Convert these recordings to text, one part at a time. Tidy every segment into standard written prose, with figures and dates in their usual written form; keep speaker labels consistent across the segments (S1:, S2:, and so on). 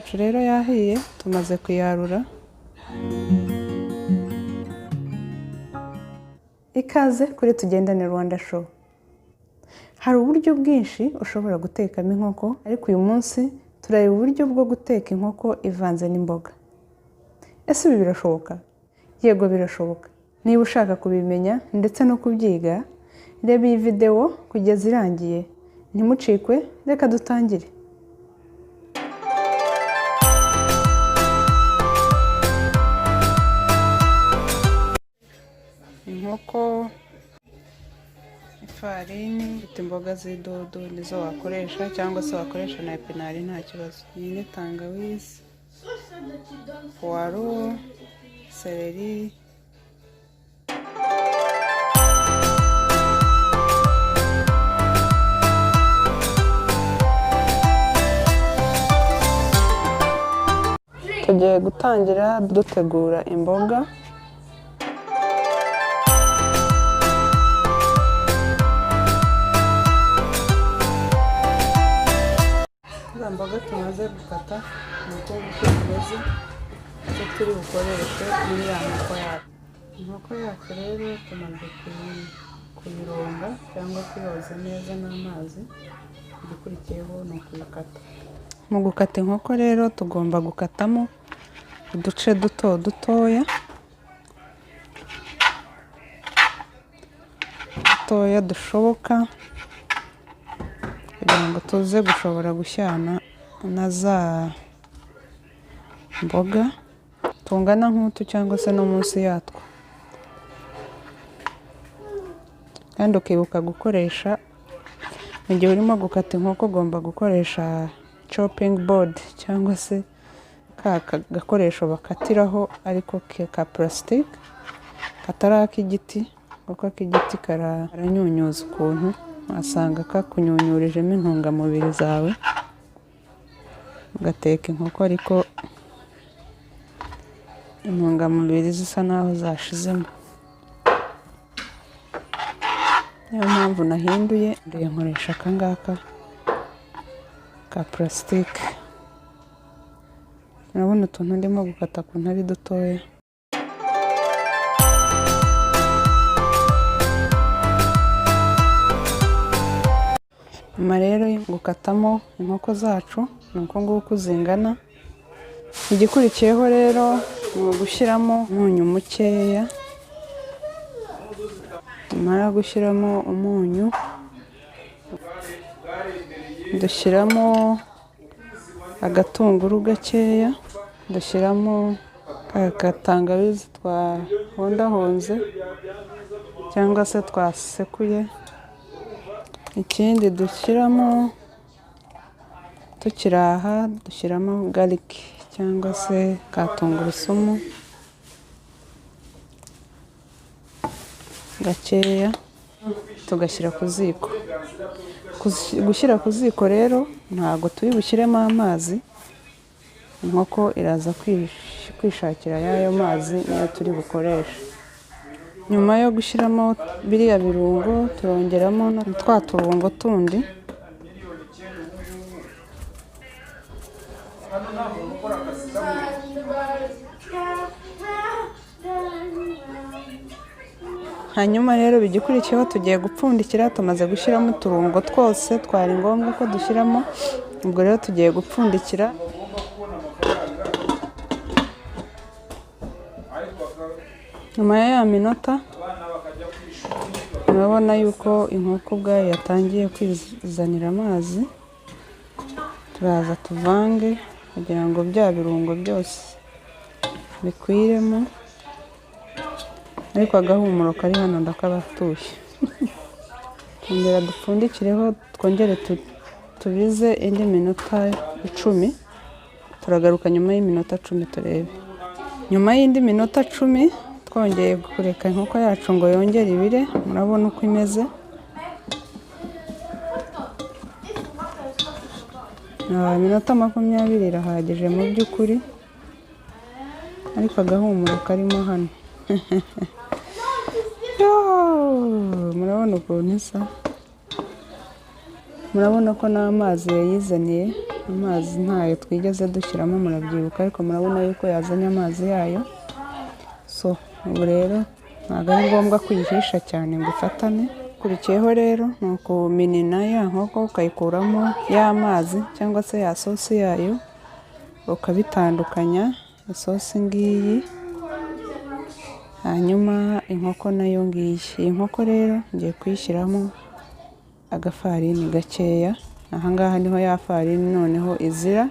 S1: yacu rero yahiye, tumaze kuyarura. Ikaze kuri Tugendane Rwanda Show. Hari uburyo bwinshi ushobora gutekamo inkoko, ariko uyu munsi turareba uburyo bwo guteka inkoko ivanze n'imboga. Ese ibi birashoboka? Yego birashoboka. Niba ushaka kubimenya ndetse no kubyiga, reba iyi videwo kugeza irangiye. Ntimucikwe, reka dutangire. Inkoko, ifarini, ifite imboga z'idodo nizo wakoresha cyangwa se wakoresha na epinari nta kibazo. Iyi ni tangawizi, puwaro, seleri. Tugiye gutangira dutegura imboga. Za mboga tumaze gukata ni uko nguko zimeze, icyo turi bukoreshe muri ya nkoko yacu. Inkoko yacu rero tumaze kuyironga cyangwa kuyoza neza n'amazi, igikurikiyeho ni ukuyikata. Mu gukata inkoko rero tugomba gukatamo uduce duto dutoya dutoya dushoboka, kugira ngo tuze gushobora gushyana na za mboga, tungana nk'utu cyangwa se no munsi yatwo. Kandi ukibuka gukoresha, mu gihe urimo gukata inkoko ugomba gukoresha chopping board cyangwa se ka gakoresho bakatiraho ariko ka plastique, katari ak'igiti, kuko ak'igiti karanyunyuza ukuntu, wasanga kakunyunyurijemo intungamubiri zawe, ugateka inkoko ariko intungamubiri zisa naho zashizemo. Niyo mpamvu nahinduye nkoresha aka ngaka ka plastique. Murabona utuntu ndimo gukata ukuntu ari dutoya. Nyuma rero yo gukatamo inkoko zacu ni uko nguko zingana. Igikurikiyeho rero ni ugushyiramo umunyu mukeya. Nyuma yo gushyiramo umunyu dushyiramo agatunguru gakeya, dushyiramo ka tangawizi twahondahonze cyangwa se twasekuye. Ikindi dushyiramo tukiri aha, dushyiramo garlic cyangwa se ka tungurusumu gakeya, tugashyira ku ziko. Gushyira ku ziko rero ntabwo turi bushyiremo amazi, inkoko iraza kwishakira y'ayo mazi niyo turi bukoreshe. Nyuma yo gushyiramo biriya birungo turongeramo na twa turungo tundi. Hanyuma rero bigikurikiyeho tugiye gupfundikira, tumaze gushyiramo uturungo twose twari ngombwa ko dushyiramo, ubwo rero tugiye gupfundikira. Nyuma ya minota murabona yuko inkoko ubwayo yatangiye kwizanira amazi, turaza tuvange kugira ngo bya birungo byose bikwiremo, ariko agahumuro kari hano ndakabatuye. Twongera dupfundikireho, twongere tubize indi minota 10, turagaruka nyuma y'iminota 10 turebe. Nyuma y'indi minota 10 twongeye kureka inkoko yacu ngo yongere ibire, murabona uko imeze. Iminota 20 irahagije mu by'ukuri, ariko agahumuro karimo hano. Murabona ukuntu isa, murabona ko n'amazi yayizaniye. Amazi ntayo twigeze dushyiramo, murabyibuka, ariko murabona yuko yazanye amazi yayo. So ubu rero ntabwo ari ngombwa kuyihisha cyane ngo ifatane. Ukurikiyeho rero ni ukuminina ya nkoko, ukayikuramo ya mazi cyangwa se ya sosi yayo, ukabitandukanya. Isosi ngiyi, hanyuma inkoko nayo ngiyi. Iyi nkoko rero ngiye kuyishyiramo agafarini gakeya. Ahangaha niho ya farini noneho izira.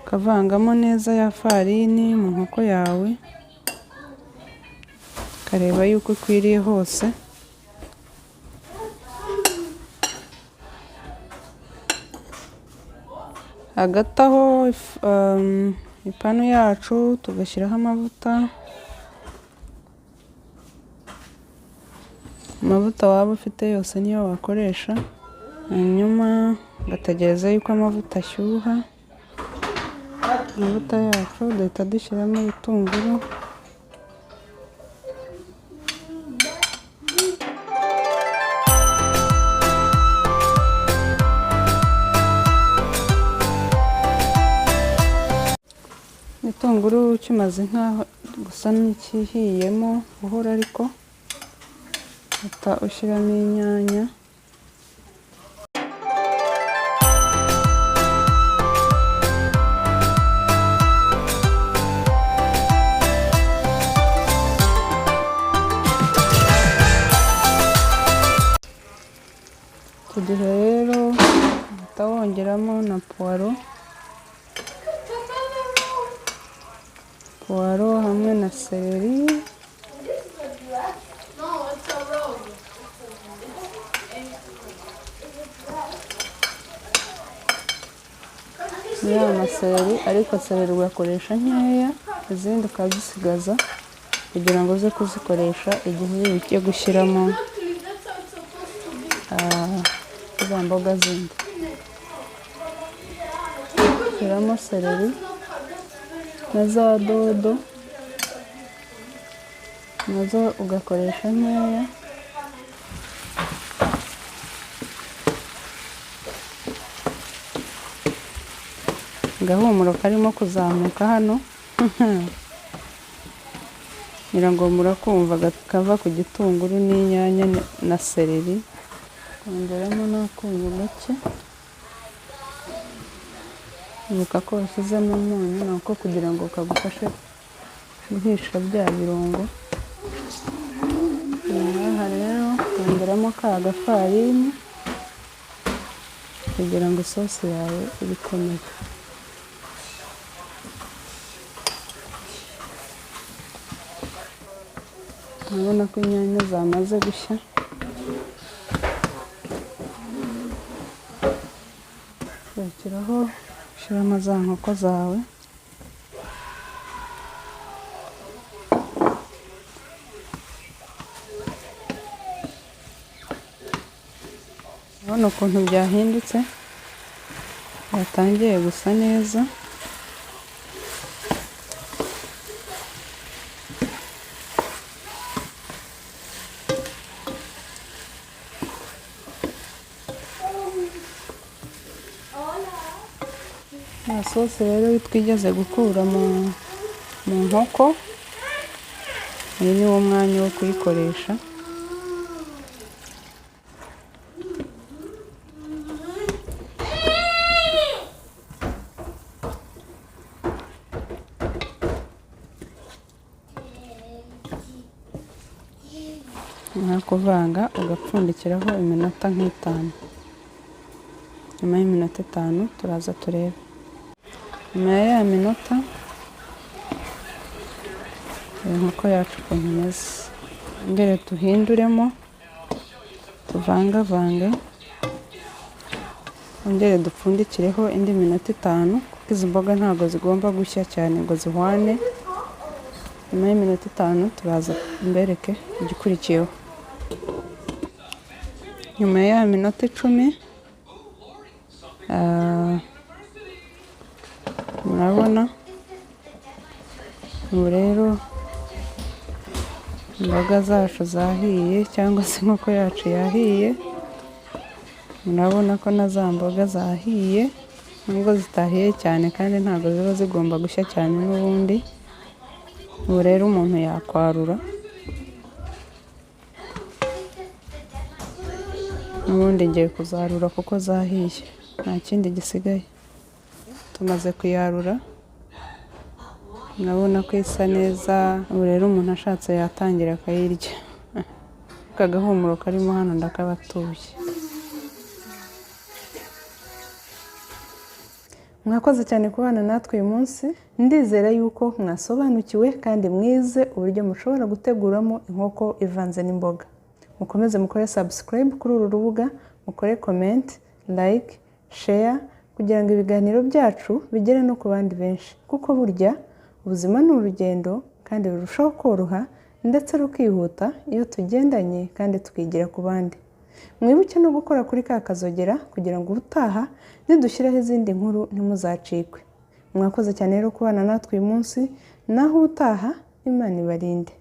S1: Ukavangamo neza ya farini mu nkoko yawe, ukareba yuko ikwiriye hose. Hagati aho ipanu yacu tugashyiraho amavuta. Amavuta waba ufite yose niyo wakoresha, hanyuma ugategereza yuko amavuta ashyuha. Amavuta yacu duhita dushyiramo ibitunguru. Igitunguru kimaze nkaho gusa n'ikihiyemo buhoro, ariko uhita ushyiramo inyanya. Icyo gihe rero uhita wongeramo na puwaro, puwaro hamwe na seleri. Ni ya maseleri, ariko seleri ugakoresha nkeya, izindi ukazisigaza kugira ngo uze kuzikoresha igihe ugiye gushyiramo za mboga zindi. Shyiramo seleri na za dodo, nazo ugakoresha nkeya. Agahumuro karimo kuzamuka hano, ngira ngo murakumva, kava ku gitunguru n'inyanya na seleri. Kongeramo n'akunyu gake, ibuka ko washyizemo umunyu nako kugira ngo kagufashe guhisha bya birungo. Aha rero kongeramo ka gafarini kugira ngo isosi yawe ibe ikomeye. Urabona ko inyanya zamaze gushya. Ugashyiraho, ushyiramo za nkoko zawe. Urabona ukuntu byahindutse, byatangiye gusa neza. Ya sosi rero twigeze gukura mu nkoko, uyu ni wo mwanya wo kuyikoresha. Nyuma kuvanga ugapfundikiraho iminota nk'itanu. Nyuma y'iminota 5 turaza turebe. Nyuma ya minota inkoko yacu ukuntu imeze, mbere duhinduremo tuvangavange, twongere dupfundikireho indi minota 5, kuko izi mboga ntabwo zigomba gushya cyane ngo zihwane. Nyuma y'iminota 5 turaza mbereke igikurikiyeho. Nyuma ya minota 10, murabona ubu rero Imboga zacu zahiye cyangwa se inkoko yacu yahiye. Murabona ko na za mboga zahiye, nubwo zitahiye cyane kandi ntabwo ziba zigomba gushya cyane n'ubundi. Ubu rero umuntu yakwarura, n'ubundi ngiye kuzarura kuko zahiye, nta kindi gisigaye. Tumaze kuyarura, murabona ko isa neza. Ubu rero umuntu ashatse yatangira akayirya. Aka gahumuro karimo hano ndakabatuye. Mwakoze cyane kubana natwe uyu munsi. Ndizera yuko mwasobanukiwe kandi mwize uburyo mushobora guteguramo inkoko ivanze n'imboga. Mukomeze mukore subscribe kuri uru rubuga, mukore comment, like, share kugira ngo ibiganiro byacu bigere no ku bandi benshi, kuko burya ubuzima ni urugendo kandi rurushaho koroha ndetse rukihuta iyo tugendanye kandi tukigira ku bandi. Mwibuke no gukora kuri ka kazogera kugira ngo ubutaha nidushyiraho izindi nkuru ntimuzacikwe. Mwakoze cyane rero kubana natwe uyu munsi, naho ubutaha Imana ibarinde.